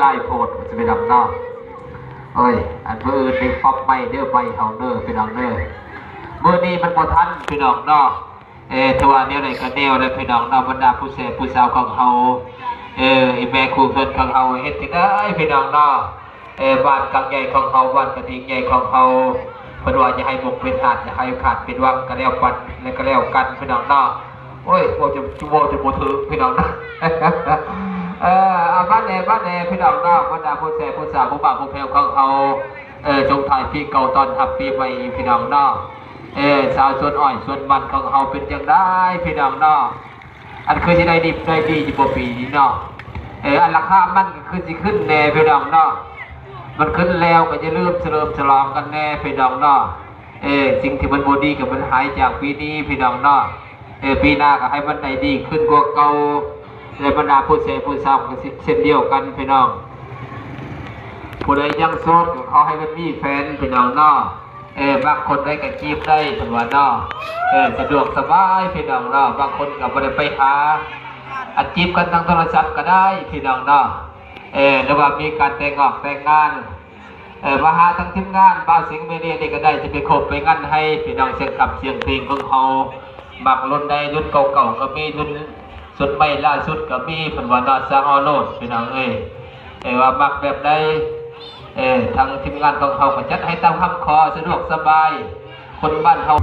ຫຼາຍໂພດ ຊິໄປນຳເນາະ. ໂອ້ຍ ອັນມື້ອື່ນນີ້ປັບໃໝ່ເດີ ໃໝ່ເຮົາເດີ ພີ່ນ້ອງເດີ. ມື້ນີ້ມັນບໍ່ທັນ ພີ່ນ້ອງເນາະ. ເອີ ຖືວ່າແນວໃດກໍແນວແຫຼະ ພີ່ນ້ອງເນາະ, ບັນດາຜູ້ແຊຜູ້ສາວຂອງເຮົາ ເອີ ອີແມ່ຄູ່ເພື່ອນຂອງເຮົາ ເຮັດຈັ່ງໃດ ພີ່ນ້ອງເນາະ. ເອີ ບ້ານກາງໃຫຍ່ຂອງເຮົາ ບ້ານກະທິງໃຫຍ່ຂອງເຮົາ ເພິ່ນວ່າຢ່າໃຫ້ໝົກເປັນຫາດ ຢ່າໃຫ້ຂາດເປັນວັງ ກໍແລ້ວປັນ ແລະ ກໍແລ້ວກັນ ພີ່ນ້ອງເນາະ. ໂອ້ຍ ເວົ້າຈະ ເວົ້າຈະບໍ່ຖືກ ພີ່ນ້ອງເນາະ. ເອີ ເອົາ ມາແດ່ ມາແດ່ ພີ່ນ້ອງເນາະ, ບັນດາຜູ້ແຊຜູ້ສາວ ຜູ້ບ່າວຜູ້ແພ້ວຂອງເຮົາ ເອີ ສົ່ງທ້າຍປີເກົ່າ ຕ້ອນຮັບປີໃໝ່ ພີ່ນ້ອງເນາະ. ເອີ ຊາວສວນອ້ອຍສວນມັນຂອງເຮົາເປັນຈັ່ງໃດ ພີ່ນ້ອງເນາະ? ອັນຄືຊິໄດ້ດີ ໄດ້ດີຢູ່ບໍ່ປີນີ້ເນາະ? ເອີ ອັນລາຄາມັນກໍຄືຊິຂຶ້ນແດ່ ພີ່ນ້ອງເນາະ. ມັນຂຶ້ນແລ້ວກໍຢ່າລືມສະເຫຼີມສະຫຼອງກັນແດ່ ພີ່ນ້ອງເນາະ. ເອີ ສິ່ງທີ່ມັນບໍ່ດີກໍມັນຫາຍຈາກປີນີ້ ພີ່ນ້ອງເນາະ. ເອີ ປີໜ້າກໍໃຫ້ມັນໄດ້ດີຂຶ້ນກວ່າເກົ່າ ແລະ ບັນດາຜູ້ແຊຜູ້ສາວກໍເຊັ່ນດຽວກັນ ພີ່ນ້ອງ. ຜູ້ໃດຍັງໂສດກໍຂໍໃຫ້ມັນມີແຟນ ພີ່ນ້ອງເນາະ. ເອີ ມັກຄົນໃດກໍຈີບໄດ້ ເພິ່ນວ່າເນາະ. ເອີ ສະດວກສະບາຍ ພີ່ນ້ອງເນາະ, ບາງຄົນກໍບໍ່ໄດ້ໄປຫາ ອັນຈີບກັນທາງໂທລະສັບກໍໄດ້ ພີ່ນ້ອງເນາະ. ເອີ ຫຼືວ່າມີການແຕ່ງອອກແຕ່ງງານ ເອີ ມາຫາທາງທີມງານບ່າວສິງເມເນຍນີ້ກໍໄດ້ ຊິໄປຄົບໄປງັນໃຫ້ພີ່ນ້ອງສຽງຄຳສຽງເພງຂອງເຮົາ. ມັກລຸ້ນໃດ ລຸ້ນເກົ່າໆກໍມີ ລຸ້ນຊຸດໃໝ່ລ່າສຸດກໍມີ ເພິ່ນວ່າເນາະ. ສະເອົາໂລດ ພີ່ນ້ອງເອີຍ. ເອີ ວ່າມັກແບບໃດ ເອີ ທາງທີມງານຂອງເຮົາກໍຈັດໃຫ້ຕາມຄຳຂໍ ສະດວກສະບາຍ ຄົນບ້ານເຮົາ.